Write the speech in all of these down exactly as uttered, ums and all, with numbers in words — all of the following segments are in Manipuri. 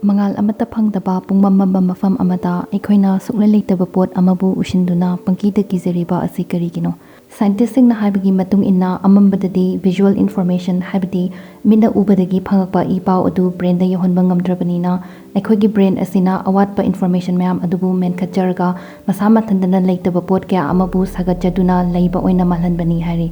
ꯃꯉꯥꯜ ꯑꯃꯠꯇ ꯐꯪꯗꯕ ꯄꯨꯡꯃꯝ ꯃꯝꯕ ꯃꯐꯝ ꯑꯃꯗ ꯑꯩꯈꯣꯏꯅ ꯁꯨꯛꯂꯩ ꯂꯩꯇꯕ ꯄꯣꯠ ꯑꯃꯕꯨ ꯎꯁꯤꯟꯗꯨꯅ ꯄꯪꯀꯤꯗ ꯀꯤꯖꯔꯤꯕ ꯑꯁꯤ ꯀꯔꯤꯒꯤꯅꯣ? ꯁꯥꯏꯟꯇꯤꯁꯁꯤꯡꯅ ꯍꯥꯏꯕꯒꯤ ꯃꯇꯨꯡ ꯏꯟꯅ, ꯑꯃꯝꯕꯗꯗꯤ visual information, ꯍꯥꯏꯕꯗꯤ ꯃꯤꯠꯅ ꯎꯕꯗꯒꯤ ꯐꯪꯉꯛꯄ ꯏ ꯄꯥꯎ ꯑꯗꯨ ꯕ꯭ꯔꯦꯟꯗ ꯌꯧꯍꯟꯕ ꯉꯝꯗ꯭ꯔꯕꯅꯤꯅ, ꯑꯩꯈꯣꯏꯒꯤ ꯕ꯭ꯔꯦꯟ ꯑꯁꯤꯅ ꯑꯋꯥꯠꯄ information ꯃꯌꯥꯝ ꯑꯗꯨꯕꯨ ꯃꯦꯟꯈꯠꯆꯔꯒ ꯃꯁꯥ ꯃꯊꯟꯇꯅ ꯂꯩꯇꯕ ꯄꯣꯠ ꯀꯌꯥ ꯑꯃꯕꯨ ꯁꯥꯒꯠꯆꯗꯨꯅ ꯂꯩꯕ ꯑꯣꯏꯅ ꯃꯥꯜꯍꯟꯕꯅꯤ ꯍꯥꯏꯔꯤ꯫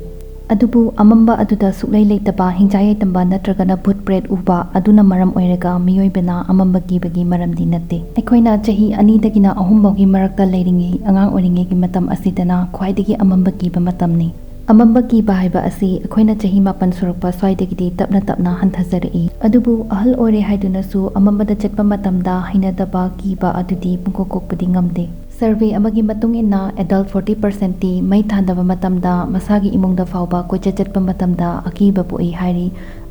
ꯑꯗꯨꯕꯨ ꯑꯃꯝꯕ ꯑꯗꯨꯗ ꯁꯨꯛꯂꯩ ꯂꯩꯇꯕ ꯍꯤꯡꯆꯥ ꯌꯥꯏꯇꯝꯕ ꯅꯠꯇ꯭ꯔꯒꯅ ꯚꯨꯠ ꯄ꯭ꯔꯦꯠ ꯎꯕ ꯑꯗꯨꯅ ꯃꯔꯝ ꯑꯣꯏꯔꯒ ꯃꯤꯑꯣꯏꯕꯅ ꯑꯃꯝꯕ ꯀꯤꯕꯒꯤ ꯃꯔꯝꯗꯤ ꯅꯠꯇꯦ꯫ ꯑꯩꯈꯣꯏꯅ ꯆꯍꯤ ꯑꯅꯤꯗꯒꯤꯅ ꯑꯍꯨꯝ ꯐꯥꯎꯒꯤ ꯃꯔꯛꯇ ꯂꯩꯔꯤꯉꯩ ꯑꯉꯥꯡ ꯑꯣꯏꯔꯤꯉꯩꯒꯤ ꯃꯇꯝ ꯑꯁꯤꯗꯅ ꯈ꯭ꯋꯥꯏꯗꯒꯤ ꯑꯃꯝꯕ ꯀꯤꯕ ꯃꯇꯝꯅꯤ꯫ ꯑꯃꯝꯕ ꯀꯤꯕ ꯍꯥꯏꯕ ꯑꯁꯤ ꯑꯩꯈꯣꯏꯅ ꯆꯍꯤ ꯃꯥꯄꯟ ꯁꯨꯔꯛꯄ ꯁ꯭ꯋꯥꯏꯗꯒꯤꯗꯤ ꯇꯞꯅ ꯇꯞꯅ ꯍꯟꯊꯖꯔꯛꯏ꯫ ꯑꯗꯨꯕꯨ ꯑꯍꯜ ꯑꯣꯏꯔꯦ ꯍꯥꯏꯗꯨꯅꯁꯨ ꯑꯃꯝꯕꯗ ꯆꯠꯄ ꯃꯇꯝꯗ ꯍꯩꯅꯗꯕ, ꯀꯤꯕ ꯑꯗꯨꯗꯤ ꯄꯨꯡꯀꯣꯛ ꯀꯣꯛꯄꯗꯤ ꯉꯝꯗꯦ꯫ ꯁꯔꯚꯦ ꯑꯃꯒꯤ ꯃꯇꯨꯡ ꯏꯟꯅ, adult forty percent ꯇꯤ ꯃꯩ ꯊꯥꯟꯗꯕ ꯃꯇꯝꯗ ꯃꯁꯥꯒꯤ ꯏꯃꯨꯡꯗ ꯐꯥꯎꯕ ꯀꯣꯏꯆꯠ ꯆꯠꯄ ꯃꯇꯝꯗ ꯑꯀꯤꯕ ꯄꯣꯛꯏ ꯍꯥꯏꯔꯤ,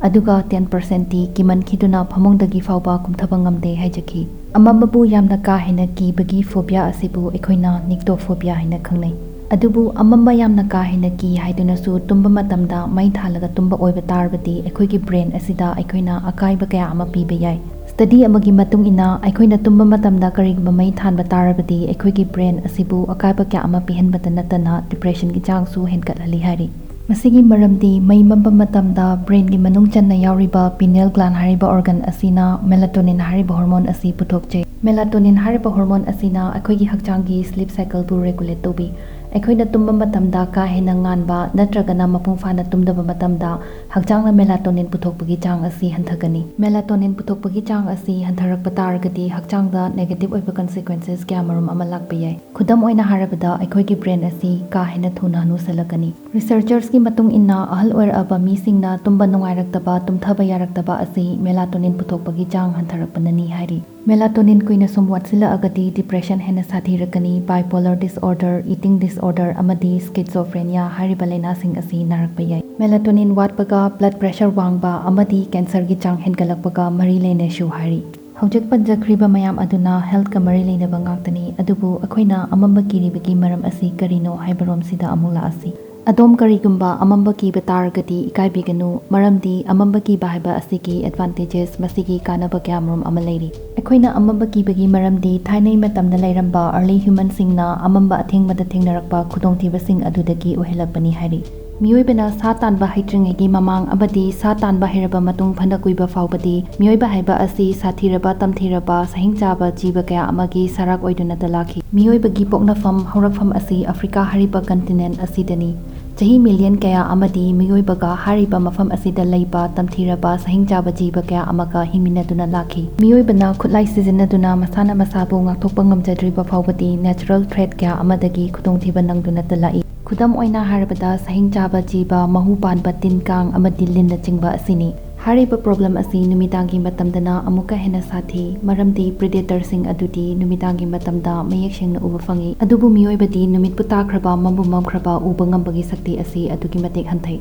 ꯑꯗꯨꯒ ten percent ꯇꯤ ꯀꯤꯃꯟꯈꯤꯗꯨꯅ ꯐꯃꯨꯡꯗꯒꯤ ꯐꯥꯎꯕ ꯀꯨꯝꯊꯕ ꯉꯝꯗꯦ ꯍꯥꯏꯖꯈꯤ꯫ ꯑꯃꯝꯕꯕꯨ ꯌꯥꯝꯅ ꯀꯥ ꯍꯦꯟꯅ ꯀꯤꯕꯒꯤ phobia ꯑꯁꯤꯕꯨ ꯑꯩꯈꯣꯏꯅ nyctophobia ꯍꯥꯏꯅ ꯈꯪꯅꯩ꯫ ꯑꯗꯨꯕꯨ ꯑꯃꯝꯕ ꯌꯥꯝꯅ ꯀꯥ ꯍꯦꯟꯅ ꯀꯤ ꯍꯥꯏꯗꯨꯅꯁꯨ ꯇꯨꯝꯕ ꯃꯇꯝꯗ ꯃꯩ ꯊꯥꯜꯂꯒ ꯇꯨꯝꯕ ꯑꯣꯏꯕ ꯇꯥꯔꯕꯗꯤ ꯑꯩꯈꯣꯏꯒꯤ ꯕ꯭ꯔꯦꯟ ꯑꯁꯤꯗ ꯑꯩꯈꯣꯏꯅ ꯑꯀꯥꯏꯕ ꯀꯌꯥ ꯑꯃ ꯄꯤꯕ ꯌꯥꯏ꯫ ꯁ꯭ꯇꯗꯤ ꯑꯃꯒꯤ ꯃꯇꯨꯡ ꯏꯟꯅ, ꯑꯩꯈꯣꯏꯅ ꯇꯨꯝꯕ ꯃꯇꯝꯗ ꯀꯔꯤꯒꯨꯝꯕ ꯃꯩ ꯊꯥꯟꯕ ꯇꯥꯔꯕꯗꯤ ꯑꯩꯈꯣꯏꯒꯤ ꯕ꯭ꯔꯦꯟ ꯑꯁꯤꯕꯨ ꯑꯀꯥꯏꯕ ꯀꯌꯥ ꯑꯃ ꯄꯤꯍꯟꯕꯇ ꯅꯠꯇꯅ ꯗꯤꯄ꯭ꯔꯦꯁꯟꯒꯤ ꯆꯥꯡꯁꯨ ꯍꯦꯟꯒꯠꯍꯜꯂꯤ ꯍꯥꯏꯔꯤ꯫ ꯃꯁꯤꯒꯤ ꯃꯔꯝꯗꯤ ꯃꯩ ꯃꯝꯕ ꯃꯇꯝꯗ ꯕ꯭ꯔꯦꯟꯒꯤ ꯃꯅꯨꯡ ꯆꯟꯅ ꯌꯥꯎꯔꯤꯕ pineal gland ꯍꯥꯏꯔꯤꯕ ꯑꯣꯔꯒꯟ ꯑꯁꯤꯅ melatonin ꯍꯥꯏꯔꯤꯕ ꯍꯣꯔꯃꯣꯟ ꯑꯁꯤ ꯄꯨꯊꯣꯛꯆꯩ꯫ Melatonin ꯍꯥꯏꯔꯤꯕ ꯍꯣꯔꯃꯣꯟ ꯑꯁꯤꯅ ꯑꯩꯈꯣꯏꯒꯤ ꯍꯛꯆꯥꯡꯒꯤ sleep cycle ꯕꯨ regulate ꯇꯧꯕꯤ꯫ ꯑꯩꯈꯣꯏꯅ ꯇꯨꯝꯕ ꯃꯇꯝꯗ ꯀꯥ ꯍꯦꯟꯅ ꯉꯥꯟꯕ ꯅꯠꯇ꯭ꯔꯒꯅ ꯃꯄꯨꯡ ꯐꯥꯅ ꯇꯨꯝꯗꯕ ꯃꯇꯝꯗ ꯍꯛꯆꯥꯡꯅ melatonin ꯄꯨꯊꯣꯛꯄꯒꯤ ꯆꯥꯡ ꯑꯁꯤ ꯍꯟꯊꯒꯅꯤ꯫ Melatonin ꯄꯨꯊꯣꯛꯄꯒꯤ ꯆꯥꯡ ꯑꯁꯤ ꯍꯟꯊꯔꯛꯄ ꯇꯥꯔꯒꯗꯤ ꯍꯛꯆꯥꯡꯗ negative ꯑꯣꯏꯕ consequences ꯀꯌꯥꯃꯔꯨꯝ ꯑꯃ ꯂꯥꯛꯄ ꯌꯥꯏ꯫ ꯈꯨꯗꯝ ꯑꯣꯏꯅ ꯍꯥꯏꯔꯕꯗ, ꯑꯩꯈꯣꯏꯒꯤ ꯕ꯭ꯔꯦꯟ ꯑꯁꯤ ꯀꯥ ꯍꯦꯟꯅ ꯊꯨꯅ ꯍꯅꯨꯁꯜꯂꯛꯀꯅꯤ꯫ ꯔꯤꯁꯔꯆꯔꯁꯀꯤ ꯃꯇꯨꯡ ꯏꯟꯅ, ꯑꯍꯜ ꯑꯣꯏꯔꯛꯑꯕ ꯃꯤꯁꯤꯡꯅ ꯇꯨꯝꯕ ꯅꯨꯡꯉꯥꯏꯔꯛꯇꯕ, ꯇꯨꯝꯊꯕ ꯌꯥꯔꯛꯇꯕ ꯑꯁꯤ melatonin ꯄꯨꯊꯣꯛꯄꯒꯤ ꯆꯥꯡ ꯍꯟꯊꯔꯛꯄꯅꯅꯤ ꯍꯥꯏꯔꯤ꯫ Melatonin ꯀꯨꯏꯅ ꯁꯨꯝ ꯋꯥꯠꯁꯤꯜꯂꯛꯑꯒꯗꯤ depression ꯍꯦꯟꯅ ꯁꯥꯊꯤꯔꯛꯀꯅꯤ, bipolar disorder, eating disorder ꯑꯃꯗꯤ schizophrenia ꯍꯥꯏꯔꯤꯕ ꯂꯥꯏꯅꯥꯁꯤꯡ ꯑꯁꯤ ꯅꯥꯔꯛꯄ ꯌꯥꯏ꯫ Melatonin ꯋꯥꯠꯄꯒ blood pressure ꯋꯥꯡꯕ ꯑꯃꯗꯤ cancer ꯒꯤ ꯆꯥꯡ ꯍꯦꯟꯒꯠꯂꯛꯄꯒ ꯃꯔꯤ ꯂꯩꯅꯩꯁꯨ ꯍꯥꯏꯔꯤ꯫ ꯍꯧꯖꯤꯛ ꯄꯟꯖꯈ꯭ꯔꯤꯕ ꯃꯌꯥꯝ ꯑꯗꯨꯅ health ꯀ ꯃꯔꯤ ꯂꯩꯅꯕ ꯉꯥꯛꯇꯅꯤ, ꯑꯗꯨꯕꯨ ꯑꯩꯈꯣꯏꯅ ꯑꯃꯝꯕ ꯀꯤꯔꯤꯕꯒꯤ ꯃꯔꯝ ꯑꯁꯤ ꯀꯔꯤꯅꯣ ꯍꯥꯏꯕꯔꯣꯝꯁꯤꯗ ꯑꯃꯨꯛ ꯂꯥꯛꯑꯁꯤ꯫ ꯑꯗꯣꯝ ꯀꯔꯤꯒꯨꯝꯕ ꯑꯃꯝꯕ ꯀꯤꯕ ꯇꯥꯔꯒꯗꯤ ꯏꯀꯥꯏꯕꯤꯒꯅꯨ, ꯃꯔꯝꯗꯤ ꯑꯃꯝꯕ ꯀꯤꯕ ꯍꯥꯏꯕ ꯑꯁꯤꯒꯤ advantages, ꯃꯁꯤꯒꯤ ꯀꯥꯟꯅꯕ ꯀꯌꯥꯃꯔꯨꯝ ꯑꯃ ꯂꯩꯔꯤ꯫ ꯑꯩꯈꯣꯏꯅ ꯑꯃꯝꯕ ꯀꯤꯕꯒꯤ ꯃꯔꯝꯗꯤ ꯊꯥꯏꯅꯩ ꯃꯇꯝꯗ ꯂꯩꯔꯝꯕ early humanꯁꯤꯡꯅ ꯑꯃꯝꯕ ꯑꯊꯦꯡꯕꯗ ꯊꯦꯡꯅꯔꯛꯄ ꯈꯨꯗꯣꯡꯊꯤꯕꯁꯤꯡ ꯑꯗꯨꯗꯒꯤ ꯑꯣꯏꯍꯜꯂꯛꯄꯅꯤ ꯍꯥꯏꯔꯤ꯫ ꯃꯤꯑꯣꯏꯕꯅ ꯁꯥ ꯇꯥꯟꯕ ꯍꯩꯇ꯭ꯔꯤꯉꯩꯒꯤ ꯃꯃꯥꯡ ꯑꯃꯗꯤ ꯁꯥ ꯇꯥꯟꯕ ꯍꯩꯔꯕ ꯃꯇꯨꯡ ꯐꯅ ꯀꯨꯏꯕ ꯐꯥꯎꯕꯗꯤ ꯃꯤꯑꯣꯏꯕ ꯍꯥꯏꯕ ꯑꯁꯤ ꯁꯥꯊꯤꯔꯕ, ꯇꯝꯊꯤꯔꯕ, ꯁꯍꯤꯡ ꯆꯥꯕ ꯖꯤꯕ ꯀꯌꯥ ꯑꯃꯒꯤ ꯁꯔꯥꯛ ꯑꯣꯏꯗꯨꯅꯇ ꯂꯥꯛꯈꯤ꯫ ꯃꯤꯑꯣꯏꯕꯒꯤ ꯄꯣꯛꯅꯐꯝ, ꯍꯧꯔꯛꯐꯝ ꯑꯁꯤ ꯑꯐ꯭ꯔꯤꯀꯥ ꯍꯥꯏꯔꯤꯕ continent ꯑꯁꯤꯗꯅꯤ꯫ ꯆꯍꯤ million ꯀꯌꯥ ꯑꯃꯗꯤ ꯃꯤꯑꯣꯏꯕꯒ ꯍꯥꯏꯔꯤꯕ ꯃꯐꯝ ꯑꯁꯤꯗ ꯂꯩꯕ ꯇꯝꯊꯤꯔꯕ ꯁꯍꯤꯡ ꯆꯥꯕ ꯖꯤꯕ ꯀꯌꯥ ꯑꯃꯒ ꯍꯤꯡꯃꯤꯟꯅꯗꯨꯅ ꯂꯥꯛꯈꯤ꯫ ꯃꯤꯑꯣꯏꯕꯅ ꯈꯨꯠꯂꯥꯏ ꯁꯤꯖꯤꯟꯅꯗꯨꯅ ꯃꯁꯥꯅ ꯃꯁꯥꯕꯨ ꯉꯥꯛꯊꯣꯛꯄ ꯉꯝꯖꯗ꯭ꯔꯤꯕ ꯐꯥꯎꯕꯗꯤ natural threat ꯀꯌꯥ ꯑꯃꯗꯒꯤ ꯈꯨꯗꯣꯡꯊꯤꯕ ꯅꯪꯗꯨꯅꯇ ꯂꯥꯛꯏ꯫ ꯈꯨꯗꯝ ꯑꯣꯏꯅ ꯍꯥꯏꯔꯕꯗ, ꯁꯍꯤꯡ ꯆꯥꯕ ꯖꯤꯕ, ꯃꯍꯨ ꯄꯥꯟꯕ ꯇꯤꯟ ꯀꯥꯡ ꯑꯃꯗꯤ ꯂꯤꯟꯅꯆꯤꯡꯕ ꯑꯁꯤꯅꯤ꯫ ꯍꯥꯏꯔꯤꯕ problem ꯑꯁꯤ ꯅꯨꯃꯤꯗꯥꯡꯒꯤ ꯃꯇꯝꯗꯅ ꯑꯃꯨꯛꯀ ꯍꯦꯟꯅ ꯁꯥꯊꯤ, ꯃꯔꯝꯗꯤ predatorꯁꯤꯡ ꯑꯗꯨꯗꯤ ꯅꯨꯃꯤꯗꯥꯡꯒꯤ ꯃꯇꯝꯗ ꯃꯌꯦꯛ ꯁꯦꯡꯅ ꯎꯕ ꯐꯪꯏ, ꯑꯗꯨꯕꯨ ꯃꯤꯑꯣꯏꯕꯗꯤ ꯅꯨꯃꯤꯠꯄꯨ ꯇꯥꯈ꯭ꯔꯕ, ꯃꯝꯕꯨ ꯃꯝꯈ꯭ꯔꯕ ꯎꯕ ꯉꯝꯕꯒꯤ ꯁꯛꯇꯤ ꯑꯁꯤ ꯑꯗꯨꯛꯀꯤ ꯃꯇꯤꯛ ꯍꯟꯊꯩ꯫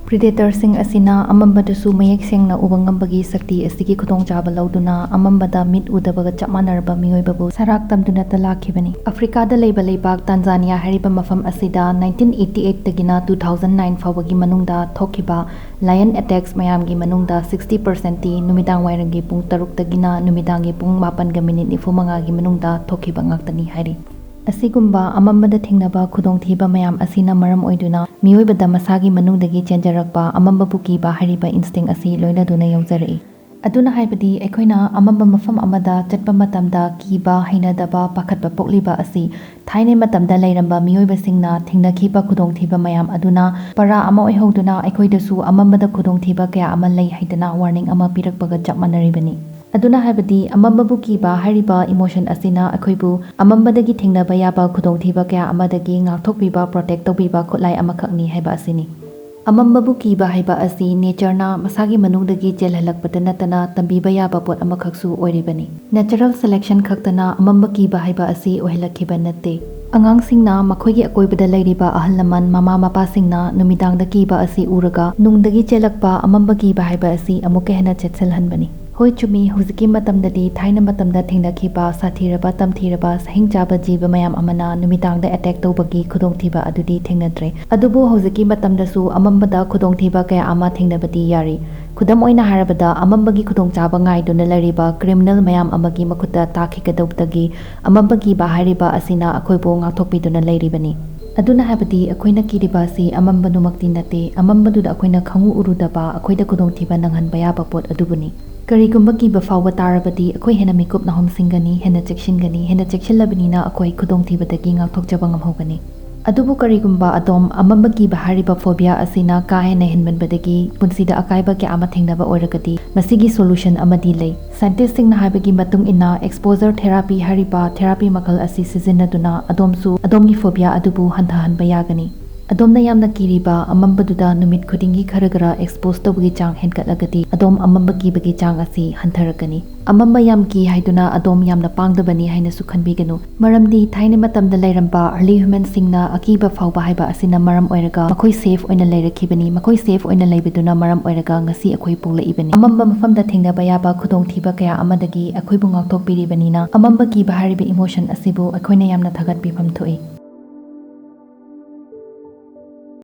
Predatorꯁꯤꯡ ꯑꯁꯤꯅ ꯑꯃꯝꯕꯗꯁꯨ ꯃꯌꯦꯛ ꯁꯦꯡꯅ ꯎꯕ ꯉꯝꯕꯒꯤ ꯁꯛꯇꯤ ꯑꯁꯤꯒꯤ ꯈꯨꯗꯣꯡꯆꯥꯕ ꯂꯧꯗꯨꯅ ꯑꯃꯝꯕꯗ ꯃꯤꯠ ꯎꯗꯕꯒ ꯆꯞ ꯃꯥꯟꯅꯔꯕ ꯃꯤꯑꯣꯏꯕꯕꯨ ꯁꯔꯥꯛ ꯇꯝꯗꯨꯅꯇ ꯂꯥꯛꯈꯤꯕꯅꯤ꯫ ꯑꯐ꯭ꯔꯤꯀꯥꯗ ꯂꯩꯕ ꯂꯩꯕꯥꯛ ꯇꯥꯟꯖꯥꯅꯤꯌꯥ ꯍꯥꯏꯔꯤꯕ ꯃꯐꯝ ꯑꯁꯤꯗ nineteen eighty eightꯇꯒꯤꯅ two thousand nine ꯐꯥꯎꯕꯒꯤ ꯃꯅꯨꯡꯗ ꯊꯣꯛꯈꯤꯕ lion attacks ꯃꯌꯥꯝꯒꯤ ꯃꯅꯨꯡꯗ sixty percentꯇꯤ ꯅꯨꯃꯤꯗꯥꯡ ꯋꯥꯏꯔꯝꯒꯤ ꯄꯨꯡ ꯇꯔꯨꯛꯇꯒꯤꯅ ꯅꯨꯃꯤꯗꯥꯡꯒꯤ ꯄꯨꯡ ꯃꯥꯄꯟꯒ minute ꯅꯤꯐꯨ ꯃꯉꯥꯒꯤ ꯃꯅꯨꯡꯗ ꯊꯣꯛꯈꯤꯕ ꯉꯥꯛꯇꯅꯤ ꯍꯥꯏꯔꯤ꯫ ꯑꯁꯤꯒꯨꯝꯕ ꯑꯃꯝꯕꯗ ꯊꯦꯡꯅꯕ ꯈꯨꯗꯣꯡꯊꯤꯕ ꯃꯌꯥꯝ ꯑꯁꯤꯅ ꯃꯔꯝ ꯑꯣꯏꯗꯨꯅ ꯃꯤꯑꯣꯏꯕꯗ ꯃꯁꯥꯒꯤ ꯃꯅꯨꯡꯗꯒꯤ ꯆꯦꯟꯖꯔꯛꯄ ꯑꯃꯝꯕꯕꯨ ꯀꯤꯕ ꯍꯥꯏꯔꯤꯕ instinct ꯑꯁꯤ ꯂꯣꯏꯅꯗꯨꯅ ꯌꯥꯎꯖꯔꯛꯏ꯫ ꯑꯗꯨꯅ ꯍꯥꯏꯕꯗꯤ ꯑꯩꯈꯣꯏꯅ ꯑꯃꯝꯕ ꯃꯐꯝ ꯑꯃꯗ ꯆꯠꯄ ꯃꯇꯝꯗ ꯀꯤꯕ, ꯍꯩꯅꯗꯕ, ꯄꯥꯈꯠꯄ ꯄꯣꯛꯂꯤꯕ ꯑꯁꯤ ꯊꯥꯏꯅ ꯃꯇꯝꯗ ꯂꯩꯔꯝꯕ ꯃꯤꯑꯣꯏꯕꯁꯤꯡꯅ ꯊꯦꯡꯅꯈꯤꯕ ꯈꯨꯗꯣꯡꯊꯤꯕ ꯃꯌꯥꯝ ꯑꯗꯨꯅ ꯄꯔꯥ ꯑꯃ ꯑꯣꯏꯍꯧꯗꯨꯅ ꯑꯩꯈꯣꯏꯗꯁꯨ ꯑꯃꯝꯕꯗ ꯈꯨꯗꯣꯡꯊꯤꯕ ꯀꯌꯥ ꯑꯃ ꯂꯩ ꯍꯥꯏꯗꯅ warning ꯑꯃ ꯄꯤꯔꯛꯄꯒ ꯆꯞ ꯃꯥꯟꯅꯔꯤꯕꯅꯤ꯫ ꯑꯗꯨꯅ ꯍꯥꯏꯕꯗꯤ ꯑꯃꯝꯕꯕꯨ ꯀꯤꯕ ꯍꯥꯏꯔꯤꯕ emotion ꯑꯁꯤꯅ ꯑꯩꯈꯣꯏꯕꯨ ꯑꯃꯝꯕꯗꯒꯤ ꯊꯦꯡꯅꯕ ꯌꯥꯕ ꯈꯨꯗꯣꯡꯊꯤꯕ ꯀꯌꯥ ꯑꯃꯗꯒꯤ ꯉꯥꯛꯊꯣꯛꯄꯤꯕ, protect ꯇꯧꯕꯤꯕ ꯈꯨꯠꯂꯥꯏ ꯑꯃꯈꯛꯅꯤ ꯍꯥꯏꯕ ꯑꯁꯤꯅꯤ꯫ ꯑꯃꯝꯕꯕꯨ ꯀꯤꯕ ꯍꯥꯏꯕ ꯑꯁꯤ natureꯅ ꯃꯁꯥꯒꯤ ꯃꯅꯨꯡꯗꯒꯤ ꯆꯦꯜꯍꯜꯂꯛꯄꯗ ꯅꯠꯇꯅ ꯇꯝꯕꯤꯕ ꯌꯥꯕ ꯄꯣꯠ ꯑꯃꯈꯛꯁꯨ ꯑꯣꯏꯔꯤꯕꯅꯤ꯫ Natural selection ꯈꯛꯇꯅ ꯑꯃꯝꯕ ꯀꯤꯕ ꯍꯥꯏꯕ ꯑꯁꯤ ꯑꯣꯏꯍꯜꯂꯛꯈꯤꯕ ꯅꯠꯇꯦ꯫ ꯑꯉꯥꯡꯁꯤꯡꯅ ꯃꯈꯣꯏꯒꯤ ꯑꯀꯣꯏꯕꯗ ꯂꯩꯔꯤꯕ ꯑꯍꯜ ꯂꯃꯟ, ꯃꯃꯥ ꯃꯄꯥꯁꯤꯡꯅ ꯅꯨꯃꯤꯗꯥꯡꯗ ꯀꯤꯕ ꯑꯁꯤ ꯎꯔꯒ ꯅꯨꯡꯗꯒꯤ ꯆꯦꯜꯂꯛꯄ ꯑꯃꯝꯕ ꯀꯤꯕ ꯍꯥꯏꯕ ꯑꯁꯤ ꯑꯃꯨꯛꯀ ꯍꯦꯟꯅ ꯆꯦꯠꯁꯤꯜꯍꯟꯕꯅꯤ꯫ ꯍꯣꯏ, ꯆꯨꯝꯃꯤ꯫ ꯍꯧꯖꯤꯛꯀꯤ ꯃꯇꯝꯗꯗꯤ ꯊꯥꯏꯅ ꯃꯇꯝꯗ ꯊꯦꯡꯅꯈꯤꯕ ꯁꯥꯊꯤꯔꯕ ꯇꯝꯊꯤꯔꯕ ꯁꯍꯤꯡ ꯆꯥꯕ ꯖꯤꯕ ꯃꯌꯥꯝ ꯑꯃꯅ ꯅꯨꯃꯤꯗꯥꯡꯗ ꯑꯦꯇꯦꯛ ꯇꯧꯕꯒꯤ ꯈꯨꯗꯣꯡꯊꯤꯕ ꯑꯗꯨꯗꯤ ꯊꯦꯡꯅꯗ꯭ꯔꯦ꯫ ꯑꯗꯨꯕꯨ ꯍꯧꯖꯤꯛꯀꯤ ꯃꯇꯝꯗꯁꯨ ꯑꯃꯝꯕꯗ ꯈꯨꯗꯣꯡꯊꯤꯕ ꯀꯌꯥ ꯑꯃ ꯊꯦꯡꯅꯕꯗꯤ ꯌꯥꯔꯤ꯫ ꯈꯨꯗꯝ ꯑꯣꯏꯅ ꯍꯥꯏꯔꯕꯗ, ꯑꯃꯝꯕꯒꯤ ꯈꯨꯗꯣꯡꯆꯥꯕ ꯉꯥꯏꯗꯨꯅ ꯂꯩꯔꯤꯕ ꯀ꯭ꯔꯤꯃꯤꯅꯦꯜ ꯃꯌꯥꯝ ꯑꯃꯒꯤ ꯃꯈꯨꯠꯇ ꯇꯥꯈꯤꯒꯗꯧꯕꯗꯒꯤ ꯑꯃꯝꯕ ꯀꯤꯕ ꯍꯥꯏꯔꯤꯕ ꯑꯁꯤꯅ ꯑꯩꯈꯣꯏꯕꯨ ꯉꯥꯛꯊꯣꯛꯄꯤꯗꯨꯅ ꯂꯩꯔꯤꯕꯅꯤ꯫ ꯑꯗꯨꯅ ꯍꯥꯏꯕꯗꯤ, ꯑꯩꯈꯣꯏꯅ ꯀꯤꯔꯤꯕ ꯑꯁꯤ ꯑꯃꯝꯕꯗꯨꯃꯛꯇꯤ ꯅꯠꯇꯦ, ꯑꯃꯝꯕꯗꯨꯗ ꯑꯩꯈꯣꯏꯅ ꯈꯪꯎ ꯎꯔꯨꯗꯕ, ꯑꯩꯈꯣꯏꯗ ꯈꯨꯗꯣꯡꯊꯤꯕ ꯅꯪꯍꯟꯕ ꯌꯥꯕ ꯄꯣꯠ ꯑꯗꯨꯕꯨꯅꯤ꯫ ꯀꯔꯤꯒꯨꯝꯕ ꯀꯤꯕ ꯐꯥꯎꯕ ꯇꯥꯔꯕꯗꯤ, ꯑꯩꯈꯣꯏ ꯍꯦꯟꯅ ꯃꯤꯀꯨꯞ ꯅꯥꯍꯨꯝ ꯁꯤꯡꯒꯅꯤ, ꯍꯦꯟꯅ ꯆꯦꯛꯁꯤꯟꯒꯅꯤ, ꯍꯦꯟꯅ ꯆꯦꯛꯁꯤꯜꯂꯕꯅꯤꯅ ꯑꯩꯈꯣꯏ ꯈꯨꯗꯣꯡꯊꯤꯕꯗꯒꯤ ꯉꯥꯛꯊꯣꯛꯆꯕ ꯉꯝꯍꯧꯒꯅꯤ꯫ ꯑꯗꯨꯕꯨ ꯀꯔꯤꯒꯨꯝꯕ ꯑꯗꯣꯝ ꯑꯃꯝꯕ ꯀꯤꯕ ꯍꯥꯏꯔꯤꯕ ꯐꯣꯕꯤꯌꯥ ꯑꯁꯤꯅ ꯀꯥ ꯍꯦꯟꯅ ꯍꯦꯟꯃꯟꯕꯗꯒꯤ ꯄꯨꯟꯁꯤꯗ ꯑꯀꯥꯏꯕ ꯀꯌꯥ ꯑꯃ ꯊꯦꯡꯅꯕ ꯑꯣꯏꯔꯒꯗꯤ, ꯃꯁꯤꯒꯤ ꯁꯣꯂꯨꯁꯟ ꯑꯃꯗꯤ ꯂꯩ꯫ ꯁꯥꯏꯟꯇꯤꯁꯁꯤꯡꯅ ꯍꯥꯏꯕꯒꯤ ꯃꯇꯨꯡ ꯏꯟꯅ, ꯑꯦꯛꯁꯄꯣꯖꯔ ꯊꯦꯔꯥꯄꯤ ꯍꯥꯏꯔꯤꯕ ꯊꯦꯔꯥꯄꯤ ꯃꯈꯜ ꯑꯁꯤ ꯁꯤꯖꯤꯟꯅꯗꯨꯅ ꯑꯗꯣꯝꯁꯨ ꯑꯗꯣꯝꯒꯤ ꯐꯣꯕꯤꯌꯥ ꯑꯗꯨꯕꯨ ꯍꯟꯊꯍꯟꯕ ꯌꯥꯒꯅꯤ꯫ ꯑꯗꯣꯝꯅ ꯌꯥꯝꯅ ꯀꯤꯔꯤꯕ ꯑꯃꯝꯕꯗꯨꯗ ꯅꯨꯃꯤꯠ ꯈꯨꯗꯤꯡꯒꯤ ꯈꯔ ꯈꯔ ꯑꯦꯛꯁꯄꯣꯖ ꯇꯧꯕꯒꯤ ꯆꯥꯡ ꯍꯦꯟꯒꯠꯂꯒꯗꯤ, ꯑꯗꯣꯝ ꯑꯃꯝꯕ ꯀꯤꯕꯒꯤ ꯆꯥꯡ ꯑꯁꯤ ꯍꯟꯊꯔꯛꯀꯅꯤ꯫ ꯑꯃꯝꯕ ꯌꯥꯝ ꯀꯤ ꯍꯥꯏꯗꯨꯅ ꯑꯗꯣꯝ ꯌꯥꯝꯅ ꯄꯥꯡꯗꯕꯅꯤ ꯍꯥꯏꯅꯁꯨ ꯈꯟꯕꯤꯒꯅꯨ, ꯃꯔꯝꯗꯤ ꯊꯥꯏꯅ ꯃꯇꯝꯗ ꯂꯩꯔꯝꯕ ꯑꯥꯔꯂꯤ ꯍ꯭ꯌꯨꯃꯦꯟꯁꯤꯡꯅ ꯑꯀꯤꯕ ꯐꯥꯎꯕ ꯍꯥꯏꯕ ꯑꯁꯤꯅ ꯃꯔꯝ ꯑꯣꯏꯔꯒ ꯃꯈꯣꯏ ꯁꯦꯐ ꯑꯣꯏꯅ ꯂꯩꯔꯛꯈꯤꯕꯅꯤ꯫ ꯃꯈꯣꯏ ꯁꯦꯐ ꯑꯣꯏꯅ ꯂꯩꯕꯗꯨꯅ ꯃꯔꯝ ꯑꯣꯏꯔꯒ ꯉꯁꯤ ꯑꯩꯈꯣꯏ ꯄꯣꯛꯂꯛꯏꯕꯅꯤ꯫ ꯑꯃꯝꯕ ꯃꯐꯝꯗ ꯊꯦꯡꯅꯕ ꯌꯥꯕ ꯈꯨꯗꯣꯡꯊꯤꯕ ꯀꯌꯥ ꯑꯃꯗꯒꯤ ꯑꯩꯈꯣꯏꯕꯨ ꯉꯥꯛꯊꯣꯛꯄꯤꯔꯤꯕꯅꯤꯅ, ꯑꯃꯝꯕ ꯀꯤꯕ ꯍꯥꯏꯔꯤꯕ ꯏꯃꯣꯁꯟ ꯑꯁꯤꯕꯨ ꯑꯩꯈꯣꯏꯅ ꯌꯥꯝꯅ ꯊꯥꯒꯠꯄꯤꯐꯝ ꯊꯣꯛꯏ꯫